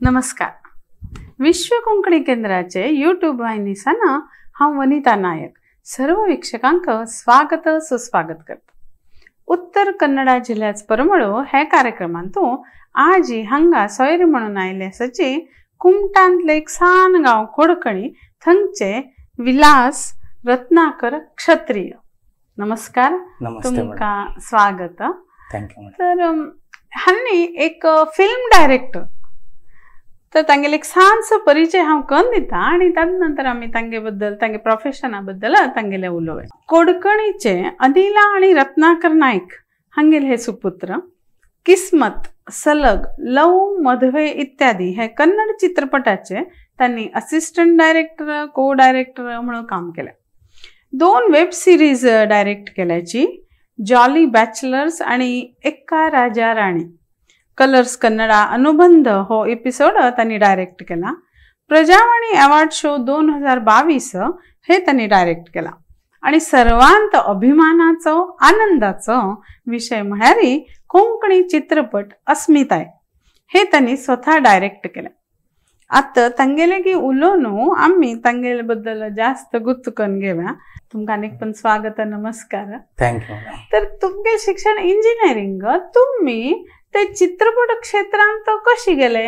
नमस्कार. विश्व कोंकणी केंद्राचे यूट्यूब वाहिनीसान हांव वनिता नायक सर्व वीक्षकांक स्वागत सुस्वागत करता. उत्तर कन्नडा जिल्ह्याच परमळो हे कार्यक्रमांतू आजी हांगा सोयरी म्हणून आयले आसाची कुमटांतले एक सान गांव कोडकणी थंगचे विलास रत्नाकर क्षत्रिय. नमस्कार, तुमकां स्वागत. Thank you. तर हांणी एक फिल्म डायरेक्टर, तर तांगेले एक सानसो परिचय हांव करून दिता आनी ताजे नंतर आमी तांगे बद्दल, तांगे प्रोफेशना बद्दल तांगेले उलोवया. कोडकणीचे अनिला आनी रत्नाकर नायक हांगेले हे सुपुत्र. किस्मत, सलग, लव मधवे इत्यादी हे कन्नड चित्रपटाचे त्यांनी असिस्टंट डायरेक्टर, को डायरेक्टर म्हणून काम केले. 2 वेब सिरीज डायरेक्ट केल्याची, जॉली बॅचलर्स आणि एक्का राजा राणी. कलर्स कन्नडा अनुबंध हो एपिसोड त्यांनी डायरेक्ट केला. प्रजावाणी अवॉर्ड शो 2022 हे त्यांनी डायरेक्ट केला. आणि सर्वांत अभिमानाचो आनंदाचो विषय म्हळ्यार कोंकणी चित्रपट अस्मिताय हे त्यांनी स्वतः डायरेक्ट केले. आतां तांगेले की उलोवन आमी तांगेले बद्दल जास्त गुत्त करून घेवया. तुमकां आनीक पण स्वागत, नमस्कार. Thank you. तर तुमगे शिक्षण इंजिनियरिंग, तुम्ही ते चित्रपट क्षेत्रांत कशी गेले?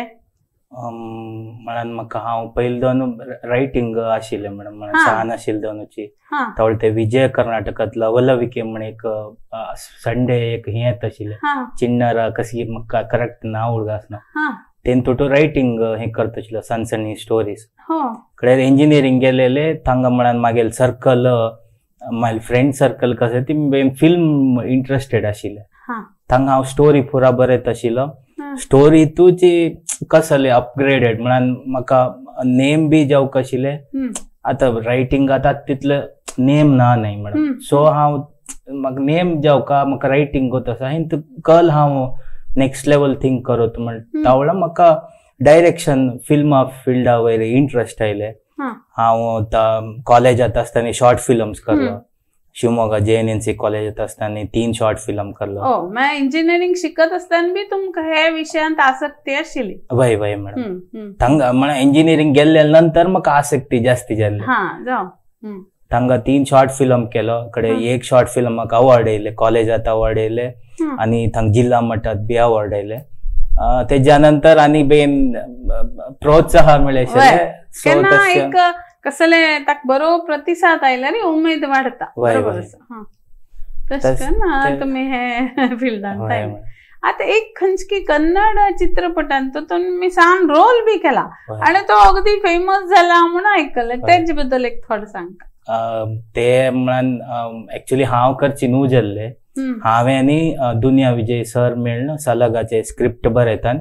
म्हळ्यार म्हाका हांव पयलीं दोन रायटींग आशिल्लें मॅडम, सान आशिल्लें दोनूची. तवळ ते विजय कर्नाटकांत लवलविके म्हण एक संडे एक हें येता आशिल्लें, चिन्नर कशी म्हाका करेक्ट नांव उडगा आसना, तेन तोटू रायटींग हें करता आशिल्लो, सण सण स्टोरीज. कडेन इंजिनियरींग गेलेले थांगा म्हळ्यार मागेल सर्कल, मागीर फ्रेंड सर्कल कशें ती फिल्म इंट्रस्टेड आशिल्लें. थांगा हांव स्टोरी पुरा बरयत आशिल्लो. स्टोरी तुजी कसले अपग्रेडेड म्हळ्यार म्हाका नेम बी जावंक आशिल्लें. आतां रायटींग आतां तितले नेम ना न्हय मॅडम, सो हांव म्हाका नेम जावका म्हाका रायटींग कोत आसा हिंत कल हांव नेक्स्ट लेवल थिंक करत म्हण तावळा म्हाका डायरेक्शन फिल्मा फिल्डा वयर इंट्रस्ट आयले. हांव आतां कॉलेजांत आसतना शॉर्ट फिल्म्स करलो. शिवमोगा JNNC कॉलेजांत आसतना 3 शॉर्ट फिल्म करलो. इंजिनियरिंग शिकत आसतना बी तुमकां हे विशयांत आसक्ती आशिल्ली? वय वय मॅडम, थांगा म्हळ्यार इंजिनियरिंग गेल्ले नंतर म्हाका आसक्ती जास्ती जाल्ली. थांगा 3 शॉर्ट फिल्म केलो. कडे एक शॉर्ट फिल्म म्हाका अवॉर्ड येयले, कॉलेजांत अवॉर्ड येयले आनी थांग जिल्हा मठात बी अवॉर्ड येयले. तेज्या नंतर आनी बेन प्रोत्साहन मेळ्ळें. कसले ताका बरो प्रतिसाद आयल्यार उमेद वाडटा. बरोबर आसा. तशें करून तुमी हे फिल्डांत आयले. आतां एक खंयची कन्नड चित्रपटांत तो तुमी सान रोल बी केला आनी तो अगदी फेमस जाला म्हणून आयकलें, तेजे बद्दल एक थोडें सांगता? ते म्हळ्यार एक्चुअली हांव करची न्हू जाल्ले. हांवें आनी दुनिया विजय सर मेळ्ळें सलगाचे स्क्रिप्ट बरयतान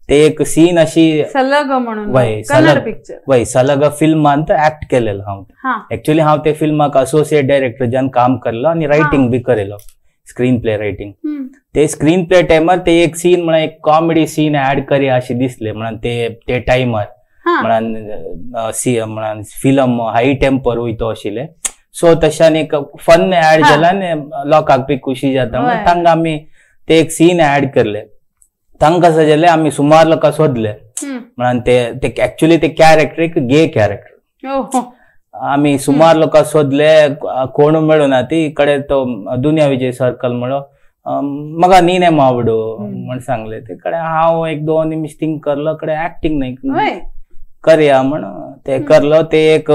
ते एक सीन अशी सलग म्हणून कन्नड पिक्चर, वय सलग फिल्मांत ऍक्ट केलेलो हांव. एक्चुअली हांव ते फिल्माक असोसिएट डायरेक्टर जान काम करलो आनी रायटींग बी करेलो, स्क्रीन प्ले रायटींग. ते स्क्रीन प्ले टायमार ते एक सीन म्हळ्यार एक कॉमेडी सीन ऍड करी अशें दिसले म्हळ्यार ते टायमार म्हळ्यार सी म्हळ्यार फिल्म हाय टेम्पर वयतो आशिल्ले. सो तशान एक फन ऍड जाला आनी लोकांक बी खुशी जाता म्हणून तांकां आमी ते एक सीन ऍड करले. तांकां कशें जालें आमी सुमार लोकां सोदले म्हळ्यार ते एक्चुअली ते कॅरेक्टर एक गे कॅरेक्टर. आमी सुमार लोकां सोदले, कोण मेळूना. ती कडेन तो दुनिया विजय सर्कल म्हणलो म्हाका नीने मावडो म्हण सांगले. ते कडेन हांव 1-2 निमिश थिंक करलो, कडेन एक्टींग न्हय करया म्हण ते करलो. ते एक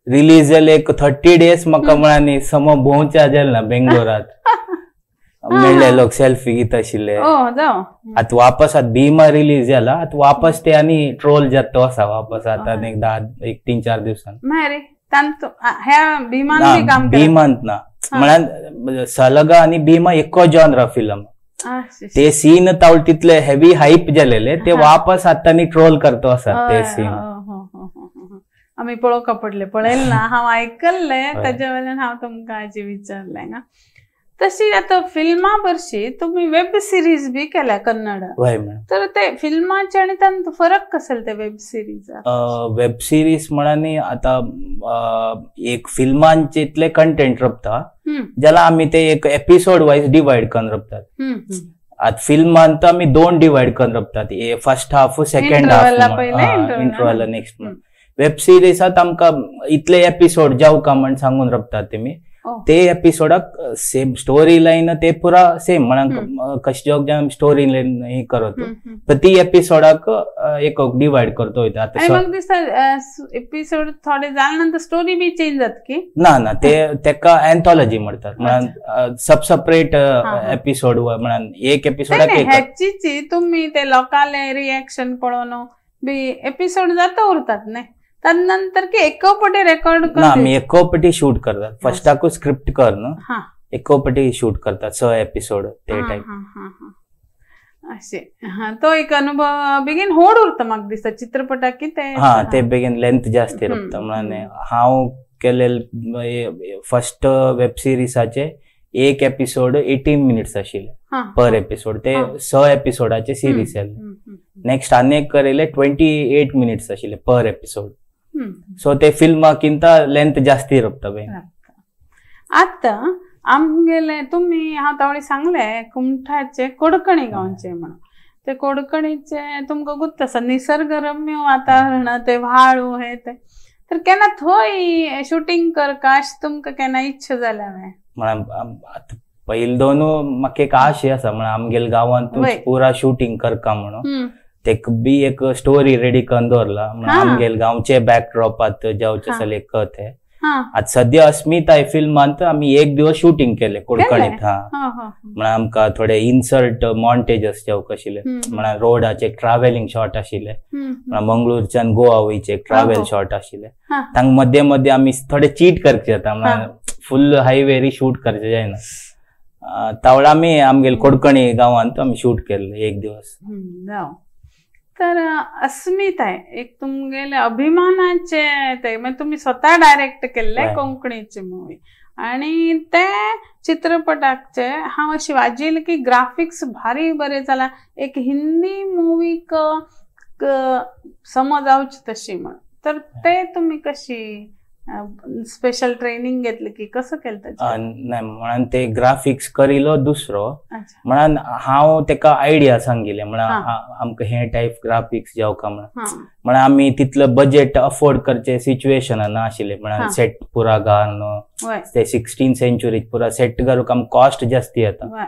रिलीज जाले एक 30 डेज म्हाका म्हळ्यार सम भोंवच्या जालें ना बेंगलोरात. मेळ्ळे लोक सेल्फी घेत आशिल्ले. आतां वापस आतां भीमा रिलीज जाला, आतां वापस ते आनी ट्रोल जाता तो आसा वापस आतां एक 10 3-4 दिवसान. भीमांत ना म्हळ्यार सलगा आनी भीमा एको जॉनरा फिल्म. ते सीन तावळ तितले हेवी हायप जालेले ते वापस आतां आनी ट्रोल करतो आसा ते सीन. आमी पळोवंक पडले, पळयलें ना, हांव आयकल्लें ताजे वयल्यान हांव तुमकां आजी विचारलें. तशी आतां फिल्मा बरशी तुम्ही वेब सिरीज बी केल्या कन्नड, तर ते फिल्माचे आनी तांचो फरक कसेल ते वेब सिरीज? वेब सिरीज म्हळ्यार आतां एक फिल्मांचे इतले कंटेंट रपता जाल्यार आमी ते एक एपिसोड वायज डिवायड करून रपतात. आतां फिल्मांत आमी दोन डिवायड करून रपतात, first half second half, interval next. Web सिरीजात आमकां इतले एपिसोड जावका म्हण सांगून रपतात तेमी, ते एपिसोडाक सेम स्टोरी लायन ते पुरा सेम म्हण कशें जावक जाय स्टोरी लायन हे करत, प्रति एपिसोडाक एक डिवायड करतो वयता. आतां दिसता एपिसोड थोडे जाले नंतर स्टोरी बी चेंज जाता की ना ना, ते तेका एन्थॉलॉजी म्हणतात, म्हळ्यार सब सेपरेट एपिसोड, म्हळ्यार एक एपिसोडाक एक. हेचीची तुम्ही ते लोकांले रिएक्शन पळोवन बी एपिसोड जाता उरतात न्ही, नंतर की एकोपटी रेकॉर्ड ना, आमी एकोपटी शूट करतात. फर्स्टाकूच स्क्रिप्ट कर न्हू, एकोपटी शूट करतात 6 एपिसोड ते टायप अशे. तो एक अनुभव बेगीन होड उरता म्हाका दिसता चित्रपटाक की ते, हा ते बेगीन लेंथ जास्ती उरता. म्हणून हांव केलेले फर्स्ट वेब सिरीजाचे एक एपिसोड 18 मिनिट्स आशिल्ले पर एपिसोड, ते 6 एपिसोडाचे सिरीज जाले. नेक्स्ट आनी एक केले 28 मिनिट्स आशिल्ले पर एपिसोड. सो ते फिल्माकिंत लेंथ जास्ती रपता बे. आतां आमगेले तुमी हांव तावळी सांगले कुमठाचे कोडकणी गांवचे म्हणून, ते कोडकणीचे तुमकां गुत्त आसा निसर्गरम्य वातावरण, ते व्हाळू हे ते, तर केन्ना थंय शुटींग करका अशें तुमकां केन्ना इच्छा जाल्या? म्हळ्यार पयलीं दोन म्हाका एक आशय आसा, म्हळ्यार आमगेले गांवांत पुरा शुटींग करका म्हणून, तेक बी एक स्टोरी रेडी करून दवरला. आमगेले गांवचे बॅकड्रॉपात जावचे आसले एक कथ. आतां सद्या अस्मिताय फिल्मांत आमी एक दिवस शुटींग केले कोडकणीत. हा, म्हळ्यार आमकां थोडे इन्सर्ट मॉन्टेजस जावंक आशिल्ले, म्हळ्यार रोडाचे ट्रॅव्हलिंग शॉट आशिल्ले, म्हळ्यार मंगळूरच्यान गोवा वयचे ट्रॅव्हल शॉट आशिल्ले. तांकां मध्यें मध्यें आमी थोडे चीट करचे जाता, म्हळ्यार फुल हायवेरी शूट करचे जायना. तावळा आमी आमगेले कोडकणी गांवांत आमी शूट केल्ले एक दिवस. तर अस्मिताय एक तुमगेले अभिमानाचे ते, म्हणजे तुम्ही स्वतः डायरेक्ट केल्ले कोंकणीचे मुवी, आणि ते चित्रपटाचे हांव अशी वाजिल की ग्राफिक्स भारी बरे जाला, एक हिंदी मुवीक समज जावची तशी म्हण. तर ते तुम्ही कशी स्पेशल ट्रेनिंग घेतली की कसं केलं? नाही, म्हणून ते ग्राफिक्स करिलो दुसरो, म्हणून हांव तेका आयडिया सांगिले, म्हणून आमकां हे टायप ग्राफिक्स जावका म्हणून, म्हणून आमी तितलं बजेट अफोर्ड करचे सिच्युएशन ना आशिल्ले, म्हणून सेट पुरा घालून ते 16 सेंचुरीत पुरा सेट घालूंक आमकां कॉस्ट जास्ती येता.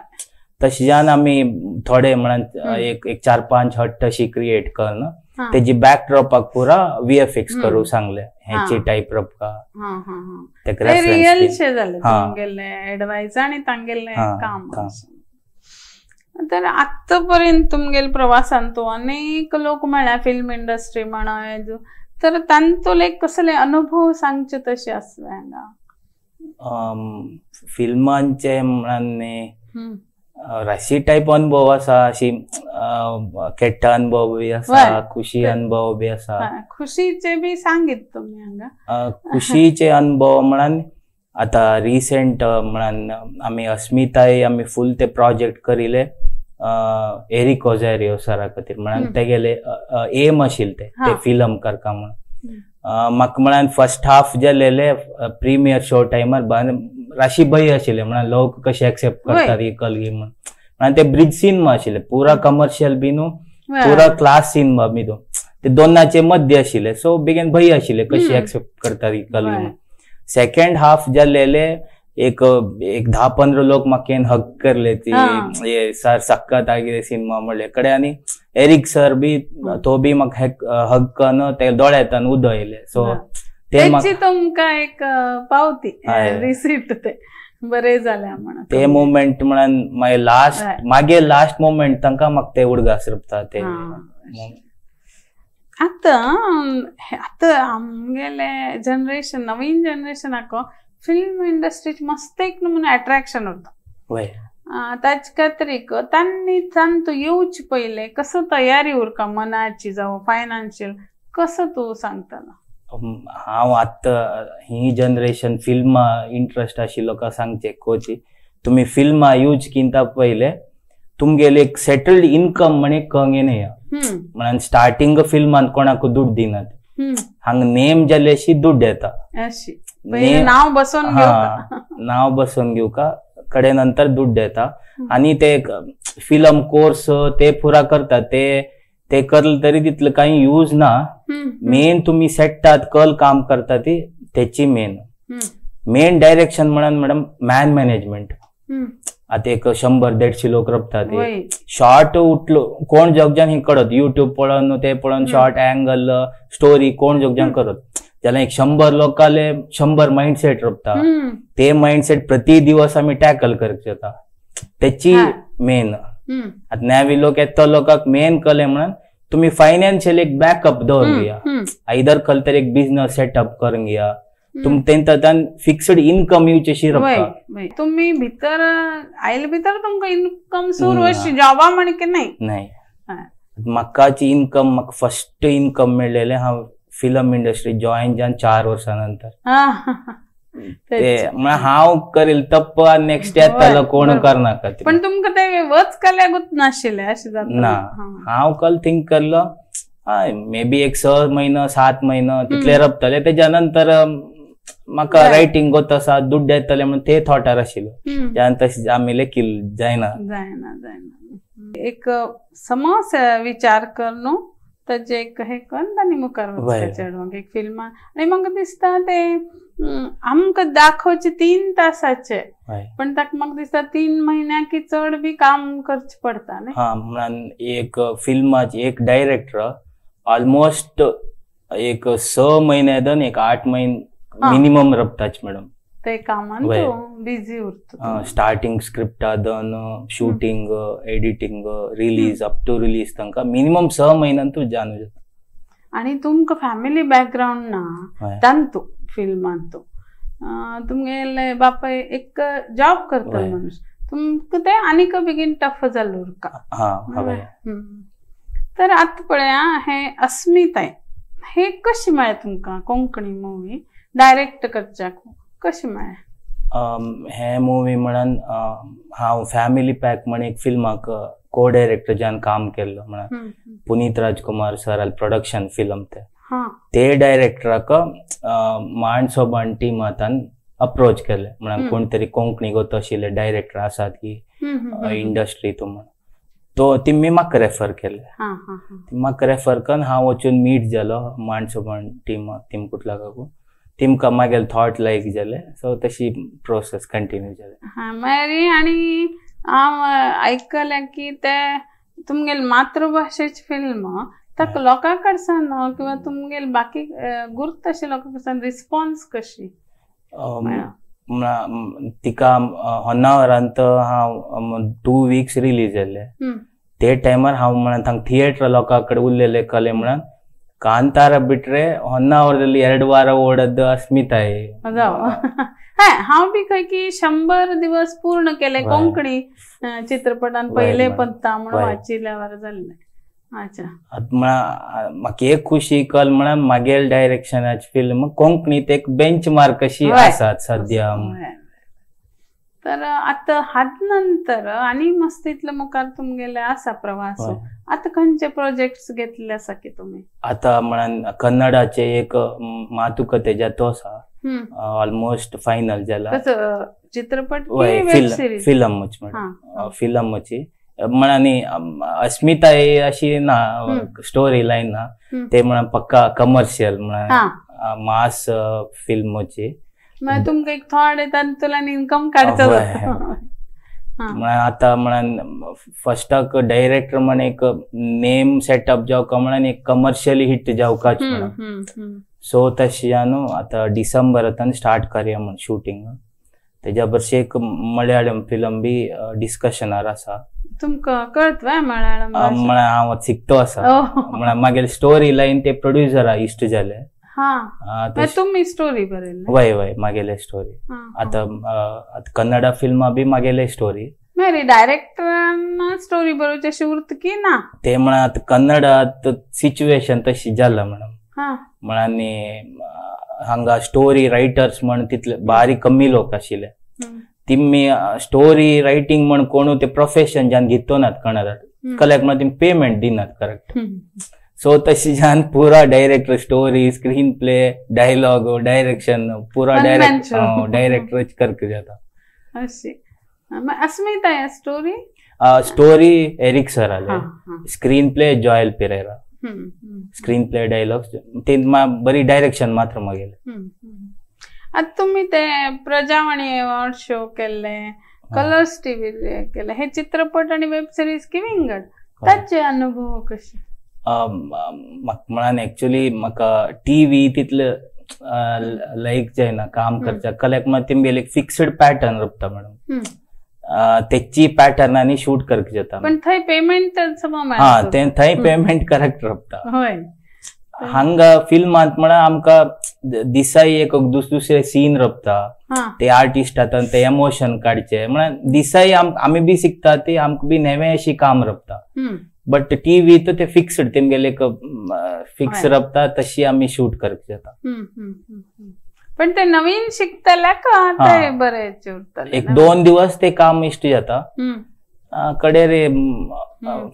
तशें आमी थोडे म्हणून एक 4-5 हट अशी क्रिएट करून तेजी बॅकड्रॉपाक पुरा व्हीएफएक्स करू सांगले, हेची टायप रपका रियल शे जाले तांगेले एडवायस आणि तांगेले काम. तर आतापर्यंत तुमगेले प्रवासान तो अनेक लोक म्हळ्यार फिल्म इंडस्ट्री म्हणा, तर तांतूले एक कसले अनुभव सांगचे तशे आसले हांगा? फिल्मांचे म्हणून राशी टायप अनुभव आसा, अशी खेट्टा अनुभव बी आसा, खुशी अनुभव बी आसा. खुशीचे बी सांगीत तुमी हांगा? खुशीचे अनुभव म्हणून आता रिसेंट म्हणून आमी अस्मिताय आमी फूल ते प्रोजेक्ट करिले एरिक ओझारियो सरा खातीर, म्हणून तेगेले एम आशिल्ले ते फिल्म करका म्हणून. म्हाका म्हणून फर्स्ट हाफ जालेले प्रीमियर शो टायमार राशी भंय आशिल्ले, म्हणून लोक कशे एक्सेप्ट करतात ही कलगी म्हणून. म्हणून ते ब्रिज सिनेमा आशिल्ले, पुरा कमर्शियल बी न्हू, पुरा क्लास सिनेमा बी न्हू, ते दोनाचे मध्य आशिल्ले. सो बेगीन भंय आशिल्ले कशे एक्सेप्ट करतात ही कलगी म्हणून. सेकंड हाफ जालेले एक 10-15 लोक म्हाका हग करले ती सर सक्कत आगे सिनेमा म्हणले कडे, आनी एरिक सर बी तो बी म्हाका हग करून ते दोळ्यांतल्यान उदक येयले. सो तेची तुमकां एक पावती रिसीट ते बरे जाले म्हणून ते मुवमेंट म्हणून मागीर लास्ट मागीर लास्ट मुवमेंट तांकां म्हाका ते उडगास रपता ते. आतां आतां आमगेले जनरेशन नवीन जनरेशनाक फिल्म इंडस्ट्रीच मस्त एक नमुने अट्रॅक्शन उरता, ताचे खातीर तांणी तांतू येवचे पयले कसो तयारी उरका मनाची जावं फायनान्शियल कसो तूं सांगतलो? हांव आतां ही जनरेशन फिल्मां इंट्रस्ट आशिल्लो लोकांक सांगचें कोची तुमी फिल्मां यूज किंता पयले तुमगेले एक सेटल्ड इनकम म्हण एक कंग येना, म्हणून स्टार्टिंग फिल्मान कोणाक दुड दिनात, हांगा नेम जाल्याशी दुड येता, नाव बसोवन नाव बसोवन घेवका कडे नंतर दुड्ड येता आणि ते फिल्म कोर्स ते पुरा करतात ते ते करले तरी तितलं काही यूज ना. मेन तुम्ही सेटात कल काम करता ती त्याची मेन मेन डायरेक्शन म्हणून मॅडम मॅन मॅनेजमेंट. आता एक 100-150 लोक रपतात शॉर्ट उठलो कोण जगजान हे करत युट्यूब पळोवन ते पळोवन शॉर्ट अँगल स्टोरी कोण जगजान करत जाल्यार एक 100 लोकांले 100 माइंडसेट रपता ते माइंडसेट प्रति दिवस आमी टॅकल करचे जाता त्याची मेन. आता नवी लोक येतो लोकांक मेन कले म्हणून तुम्ही फायनान्शियल एक बॅकअप दवरून घेया आयदर खल तर एक बिझनस सेटअप करून घेया तुम तेंच्या फिक्स्ड इन्कम येवची रपता. तुम्ही भितर आयले भितर तुमकां इन्कम सुरू अशी जॉबा म्हण की नाही नाही. म्हाकाची इन्कम म्हाका फर्स्ट इन्कम मेळ्ळेलें हांव फिल्म इंडस्ट्री जॉईन जावन 4 वर्सां नंतर ते म्हळ्यार हांव करील तप्प नेक्स्ट येतालो कोण करनाका. पण तुमकां ते वच कल्यागूच नाशिल्लें अशें जाता ना. हांव कल थिंक करलो मे बी एक 6 महिनो 7 महिनो तितले रपतले तेज्या नंतर म्हाका रायटींग गोत आसा दुड्ड येतले म्हणून ते थॉटार आशिल्लो. त्यान तशें आमी लेखील जायना जायना जायना. एक समज विचार कर न्हू ताजे एक हे करून आनी मुखार वचपाचें चेडवांक एक फिल्मां. आनी म्हाका दिसता ते आमकां दाखोवचे 3 तासाचे पण ताका म्हाका दिसता 3 म्हयन्याक चड बी काम करचें पडटा न्ही. हा म्हणून एक फिल्माची एक डायरेक्टर ऑलमोस्ट एक 6 महिने एक 8 महिने मिनिमम रपताच मॅडम ते कामान तूं बिझी उरता. स्टार्टिंग स्क्रिप्टा done shooting editing release up to release तांकां मिनिमम 6 म्हयन्यान तूं जानू जाता. आनी तुमकां फॅमिली बॅकग्रावंड ना तांतू फिल्मान तूं तुमगेले बापाय एक जॉब करता मनीस तुमकां ते आनीक बेगीन टफ जाल्लो उरका. तर आतां पळया हे अस्मिताय हे कशी मेळ्ळें तुमकां कोंकणी मुवी डायरेक्ट करच्याक कशी मेळ्ळें? हे मुवी म्हणून हांव फॅमिली पॅक म्हण एक फिल्माक को डायरेक्टर जान काम केल्लो म्हणून पुनीत राजकुमार सर प्रोडक्शन फिल्म ते ते डायरेक्टराक माणसोबान टिमातान अप्रोच केले म्हणून कोण तरी कोंकणी गोत आशिल्ले डायरेक्टर आसात की इंडस्ट्री तूं म्हण तो तिमी म्हाका रेफर केले. म्हाका रेफर करून हांव वचून मीट जालो माणसोबान टिमाक तिमकुटला काकू तिमकां मागीर थॉट लायक जाले सो तशी प्रोसेस कंटिन्यू जाले. मागीर आनी हांव आयकलें की ते तुमगेले मातृभाशेचे फिल्म ताका लोकां कडल्यान किंवा तुमगेले बाकी गुर्त अशे लोकां कडल्यान रिस्पॉन्स कशी? तिका होन्नावरांत हांव 2 वीक्स रिलीज जाल्ले ते टायमार हांव म्हणून थांग थिएटर लोकां कडेन उरलेले कले म्हणून ಕಾಂತಾರ ಬಿಟ್ರೆ ಹೊನ್ನಾವರದಲ್ಲಿ 2 ವಾರ ಓಡದ್ದು अस्मिताय. हांव बी खंय की 100 दिवस पूर्ण केले कोंकणी चित्रपटान पहिले पत्ता म्हणून वाचिल्यावर जाल्ले. अच्छा म्हाका एक खुशी कल म्हणून मागेल डायरेक्शनाची फिल्म कोंकणीत एक बेंच मार्क अशी आसात सद्या. तर आता हात नंतर आणि मस्त इतले मुखार तुमगेले आसा प्रवास आता खंयचे प्रोजेक्ट घेतले आसा की तुम्ही? आता म्हणून कन्नडाचे एक मातुकते जातो आसा ऑलमोस्ट फायनल जाला. चित्रपट फिल्मच मॅडम फिल्मची म्हणून अस्मिताय अशी ना स्टोरी लाईन ना ते म्हणून पक्का कमर्शियल म्हणून मास फिल्मची. तुमकां एक थॉट येता तुला इन्कम काडचो. आता म्हणून फर्स्टाक डायरेक्टर म्हण एक नेम सेटअप जावका म्हणून एक कमर्शियली हिट जावकाच म्हणून सो तशें न्हू आता डिसेंबरांत स्टार्ट करया म्हण शूटिंग. तेज्या बरसे एक मलयाळम फिल्म बी डिस्कशनार आसा. तुमकां कळत मलयाळम? म्हळ्यार हांव शिकतो आसा म्हळ्यार मागीर स्टोरी लायन ते प्रोड्युसरा इश्ट जाले. तुम्ही स्टोरी बरयल्ले? वय वय मागेले स्टोरी. आता कन्नडा फिल्मा बी मागेले स्टोरी. डायरेक्टरान स्टोरी बरोवची अशी उरता की ना? ते म्हळ्यार आतां कन्नडात सिच्युएशन तशी जाला मॅडम. म्हळ्यार हांगा स्टोरी रायटर्स म्हण तितले बारीक कमी लोक आशिल्ले तिमी स्टोरी रायटींग म्हण कोण ते प्रोफेशन ज्यान घेतो नात कन्नडात कलेक्ट म्हण तिमी पेमेंट दिनात करेक्ट. सो तशी जान पुरा director story screenplay dialogue direction पुरा डायरेक्टरच करके जाता अशी. अस्मिताय स्टोरी स्टोरी एरिक सर आले, screen play Joel Pereira, screen play dialogues ते बरी डायरेक्शन मात्र मागेले. आता तुम्ही ते प्रजावाणी अवॉर्ड शो केले, कलर्स टीव्ही केले, हे चित्रपट आणि वेब सिरीज की विंगड ताचे अनुभव कसे? म्हणान एक्चुअली म्हाका टीव्ही तितले लायक जायना काम करच्या कल्याक मात तेमगेले एक फिक्स्ड पॅटर्न रपता मॅडम, तेची पॅटर्नानी शूट करक जाता. पण थंय पेमेंट हा ते थंय पेमेंट करेक्ट रपता. हांगा फिल्मांत म्हणा आमकां दिसाय एक दुसरे सीन रपता, ते आर्टिस्ट आतां ते एमोशन काडचे म्हळ्यार दिसाय आमी बी शिकता ते आमकां बी नवें अशी काम रपता. बट टीव्ही तर ते फिक्स्ड तेमगेले एक फिक्स रपता तशी आमी शूट करक जाता. पण ते नवीन शिकतले का ते बरे एक दोन दिवस ते काम इश्ट जाता, कडेर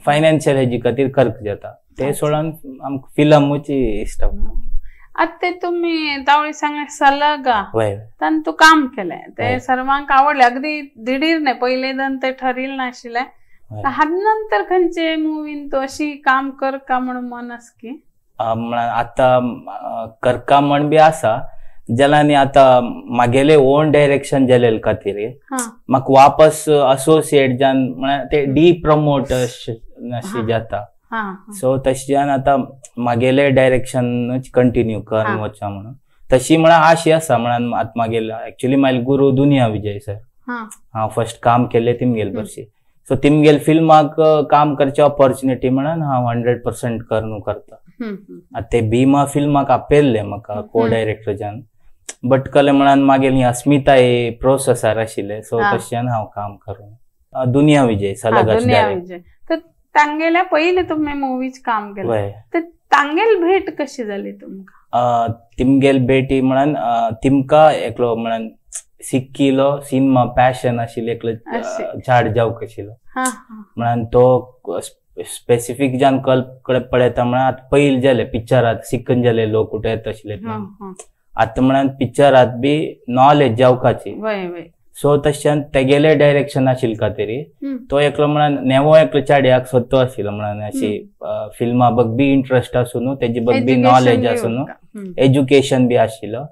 फायनान्शियल हेजी खातीर करक जाता ते सोडून आमकां फिल्मूच इश्ट. आता ते तुम्ही तावळी सांगले सलगा तान तू काम केले ते सर्वांक आवडले, अगदी दिडीर नाही पहिले दन ते ठरील नाशिल्ले. नंतर खंयचे मुवीन तू अशी काम कर का म्हणून मन आसकी? आता करका म्हण बी आसा जाल्यार आता मागेले ओन डायरेक्शन जालेले खातीर म्हाका वापस असोसिएट जावन म्हळ्यार ते डी प्रमोट अशें जाता. सो तशें आतां मागेले डायरेक्शनूच कंटिन्यू कर वचता म्हणून तशी म्हळ्यार आशी आसा. म्हळ्यार आतां मागेले एक्चुअली म्हाजे गुरू दुनिया विजय सर, हांव फर्स्ट काम केल्लें तिमगेल बरशी, सो तिमगेल फिल्माक काम करचे ऑपॉर्च्युनिटी म्हणून हांव 100% करून करता. आतां ते भीमा फिल्माक आपयल्ले म्हाका को डायरेक्टर जावन, बट कले म्हणान मागीर ही अस्मिताय प्रोसेसार आशिल्ले, सो तशें हांव काम करून दुनिया विजय सलगाच. तर तांगेल्या पहिले तुम्ही मुवीज काम केले तर तांगेल भेट कशी जाली तुमकां? तिमगेल भेटी म्हणान तिमका एकलो म्हणान सिक्किलो सिनेमा पॅशन आशिल्ले एकलो झाड जावंक आशिल्लो म्हणान तो स्पेसिफीक जावन कल्प पळयता म्हळ्यार आतां पयलीं जाले पिक्चरात सिक्कन जाले लोक कुठे येता आशिल्ले, आतां म्हणान पिक्चरात बी नॉलेज जावकाची, सो तशें तेगेले डायरेक्शन आशिल्ले खातीर तो एकलो म्हणान नेवो एकलो चाड्याक सोदतो आशिल्लो म्हणान अशी फिल्मा बग बी इंट्रस्ट आसून तेजी बग बी नॉलेज आसून एज्युकेशन बी आशिल्लो.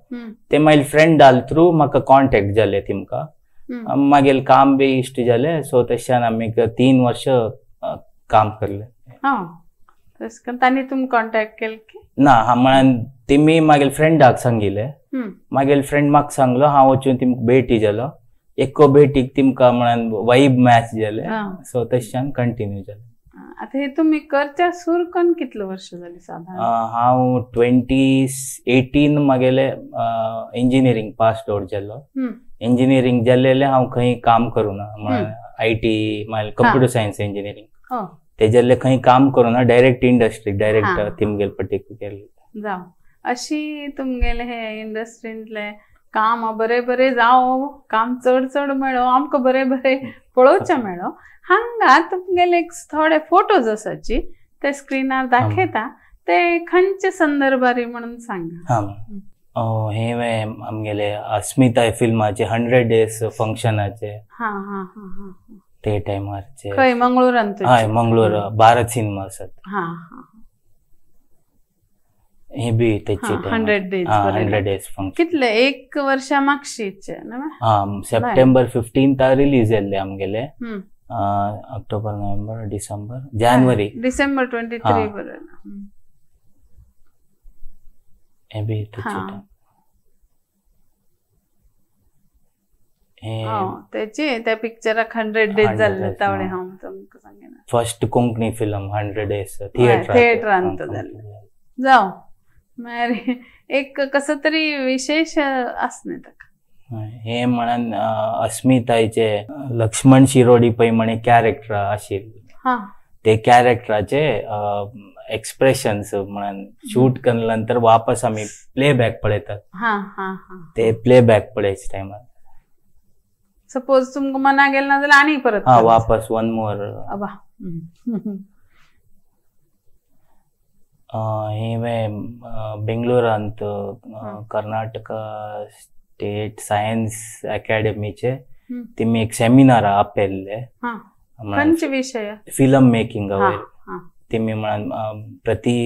ते मागीर फ्रेंडाल थ्रू म्हाका कॉन्टेक्ट जाले तिमकां, मागीर काम बी इश्ट जाले, सो तशें आमी 3 वर्ष काम करले. तांणी तुमकां कॉन्टेक्ट केले की ना? म्हळ्यार तेमी मागीर फ्रेंडाक सांगिल्ले, मागीर फ्रेंड म्हाका सांगलो, हांव वचून तिमकां भेटी जालो, एको भेटीक तिमकां म्हळ्यार वायब मॅच जाले, सो तशें कंटिन्यू जालें. आतां हे तुमी करच्या सुरू करून कितले वर्ष जाली साधारण? हांव 2018 मागेले इंजिनियरींग पास आउट जालो. इंजिनियरींग जाल्लें हांव खंय काम करूना, म्हळ्यार IT मागीर कंप्युटर सायन्स इंजिनियरींग तेजेल्ले खंय काम करूना, डायरेक्ट इंडस्ट्री डायरेक्ट तिमगेल पटीक गेल्ले. जावं अशी तुमगेले हे इंडस्ट्रींतले काम बरे बरे जावं, काम चड चड मेळो, आमकां बरे बरे पळोवचें मेळो. हांगा तुमगेले थोडे फोटोज आसाची ते स्क्रिनार दाखयता, ते खंयचे संदर्भारी म्हणून सांगा. हे आमगेले अस्मिताय फिल्माचे 100 डेज फंक्शनाचे ते टायमारचे खंय मंगळूरांत? हय, मंगळूर भारत सिनेमा आसात. हे बी तेचे 100 डेज 100 डेज फंक्शन कितले 1 वर्षा मागशीचे? सप्टेंबर 15 रिलीज जाल्ले आमगेले, ऑक्टोबर नोव्हेंबर डिसेंबर जानेवारी डिसेंबर 23 बरोबर. हे बी तेचे तेचे त्या पिक्चराक 100 डेज जाल्ले तावळे हांव तुमकां सांगेन. First Konkani film 100 days theatre थिएटरांत जाल्ले. जावं मागीर एक कसो तरी विशेष आसने ताका. हे म्हणान अस्मितायचे लक्ष्मण शिरोडी पै म्हणे कॅरेक्टर आशिल्ले, ते कॅरेक्टराचे एक्सप्रेशन्स म्हणान शूट केले नंतर वापस आमी प्लेबॅक पळयतात, ते प्लेबॅक पळयचे टायमार सपोज तुमकां मना गेले ना जाल्यार आनी परत वापस वन मोर. अबा हे बेंगलोरांत कर्नाटका स्टेट सायन्स अकॅडमीचे तेमी एक सेमिनार आपयल्ले. खंयचे विशय? फिल्म मेकिंग वयर. तेमी म्हणून प्रति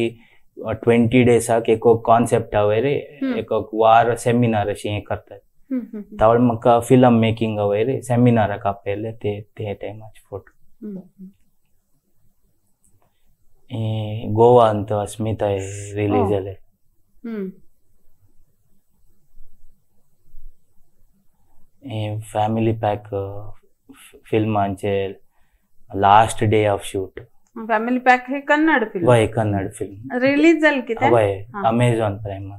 20 डेसाक एक कॉन्सेप्टा वयर एक वार सेमिनार अशें हें करतात. तावळ म्हाका फिल्म मेकिंग वयर सेमिनाराक आपयल्ले ते ते टायमाचे फोटो. गोवांत अस्मिताय रिलीज जाले. फॅमिली पॅक फिल्मांचे last day of shoot. Family pack हे कन्नड फिल्म? वय, कन्नड फिल्म. रिलीज जाल कितें? वय, अमेझॉन प्राइम.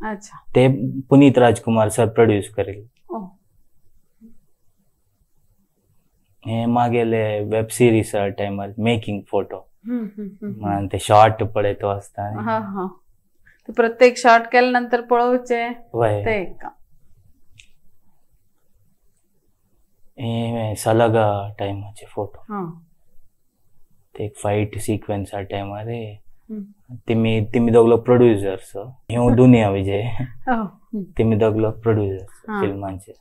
अच्छा. ते पुनीत राजकुमार सर प्रोड्यूस करेल. हे मागेले वेब सिरीज टायमार मेकिंग फोटो. म्हणून ते शॉर्ट पळयतो आसता. प्रत्येक शॉर्ट केल्या नंतर पळोवचे ते. हे सलगा टायमाचे फोटो. ते एक फाईट सिक्वेन्स टायमार तिमी तिमी दोगलो प्रोड्युसर्स. ह्यो दुनिया विजय तिमी दोगलो प्रोड्युसर्स फिल्मांचे.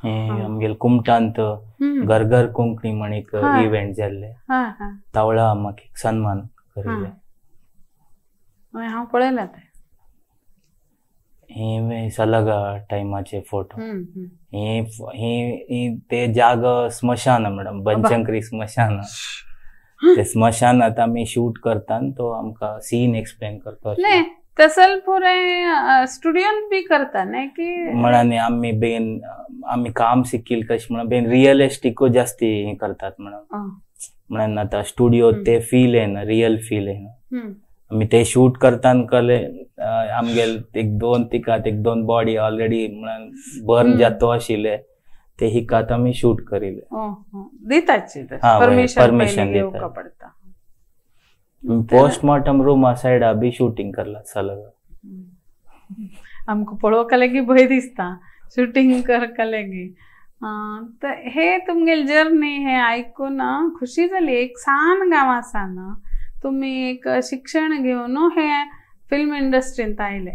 आमगेले कुमटांत घर घर कोंकणी म्हण एक इव्हेंट जाल्ले. तावळा म्हाका एक सन्मान करिल्ले. हांव पळयला ते. हे सलगा टायमाचे फोटो. हे ते जाग स्मशान मॅडम, बनशंकरी स्मशान. ते स्मशानात आमी शूट करता तो आमकां सीन एक्सप्लेन करता. तसल पुरे स्टुडियोन बी करता न्ही की म्हणाने आमी बेन आमी काम शिकील कशें म्हणून बेन रियलिस्टिकूच जास्ती हें करतात म्हणून. म्हणून आतां स्टुडियो ते फील येना, रियल फील येना. आमी ते शूट करता कले आमगेले एक दोन तिकात एक दोन बॉडी ऑलरेडी म्हणून बर्न जातो आशिल्ले ते हिकात आमी शूट करिल्ले. दिताची परमिशन दिवका पडटा. पोस्टमॉर्टम रूमा सायडा बी शूटिंग करला सलग. आमकां पळोवंक लेगीत भंय दिसता शूटिंग करका लेगीत. तर हे तुमगेली जर्नी हे आयकून खुशी जाली. एक सान गांव आसा तुमी एक शिक्षण घेवन हे फिल्म इंडस्ट्रींत आयले.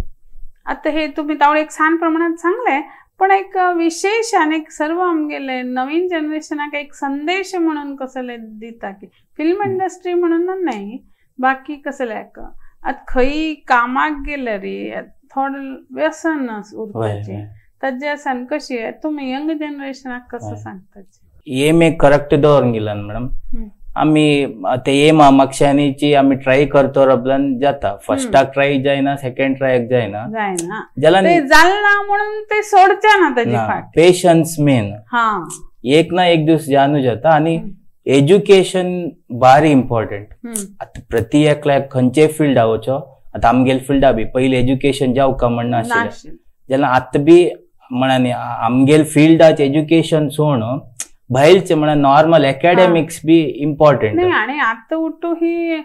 आतां हे तुमी तावळ एक सान प्रमाणात सांगले, पण एक विशेष आनी सर्व आमगेले नवीन जनरेशनाक एक संदेश म्हणून कसले दिता की फिल्म इंडस्ट्री म्हणून न्हय, बाकी कसले आतां खंय कामाक गेले रे थोडे व्यसन उरपाचें ताजे आसा कशी तुमी यंग जनरेशनाक कसो सांगता? एम एक करेक्ट दवरून गेला मॅडम. आमी ते एम मागशांनीची आमी ट्राय करतो रबल्यान जाता. फर्स्टाक ट्राय जायना, सेकंड ट्रायक जायना, जालना म्हणून ते सोडचे ना ताजी फाट. Patience main. एक ना एक दिवस जानू जाता. आनी एज्युकेशन भारी इम्पॉर्टंट. आतां प्रति एकल्याक खंयचे फिल्डा वचो, आतां आमगेले फिल्डा बी पयलीं एज्युकेशन जावका म्हण नाशिल्लें. जेन्ना आतां बी म्हणानी आमगेले फिल्डाचें एज्युकेशन सोड भायलचे म्हणा नॉर्मल एकॅडमिक्स बी इम्पॉर्टंट. नाही. आणि आता उठू ही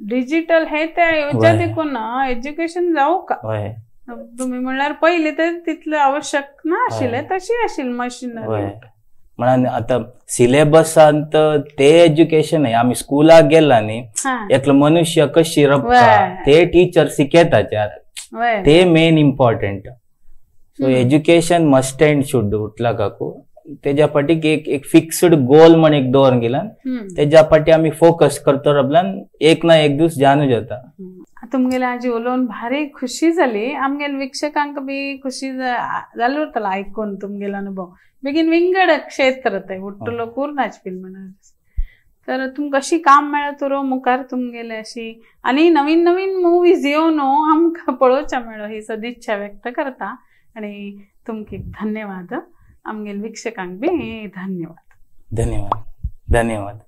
डिजिटल हे त्या हेच्या देखून एज्युकेशन जाऊ का तुम्ही म्हणल्यार पहिले तर तितले आवश्यक ना आशिल्ले तशी आशिल्ली मशिनरी. म्हणून आता सिलेबसांत ते एज्युकेशन आमी स्कुलाक गेला न्ही एकलो मनुष्य कशी रबता ते टीचर शिकयतात, ते main important. So education must and should उठला काकू. तेज्या फाटीक एक एक फिक्स्ड गोल म्हण एक दवरून गेला तेज्या फाटी आमी फोकस करतो रबल्यान एक ना एक दीस जानू जाता. तुमगेले आजी उलोवन भारी खुशी जाली. आमगेले वीक्षकांक बी खुशी जाली उरतलो आयकून तुमगेलो अनुभव. बेगीन विंगड क्षेत्र ते उठलो कोरनाच फिल्म. तर तुमकां कशी काम मेळत उरो मुखार तुमगेले अशी आनी नवीन नवीन मुवीज येवन आमकां पळोवच्या मेळो ही सदिच्छा व्यक्त करता आनी तुमकां धन्यवाद. आमगेले वीक्षकांक बी धन्यवाद. धन्यवाद. धन्यवाद.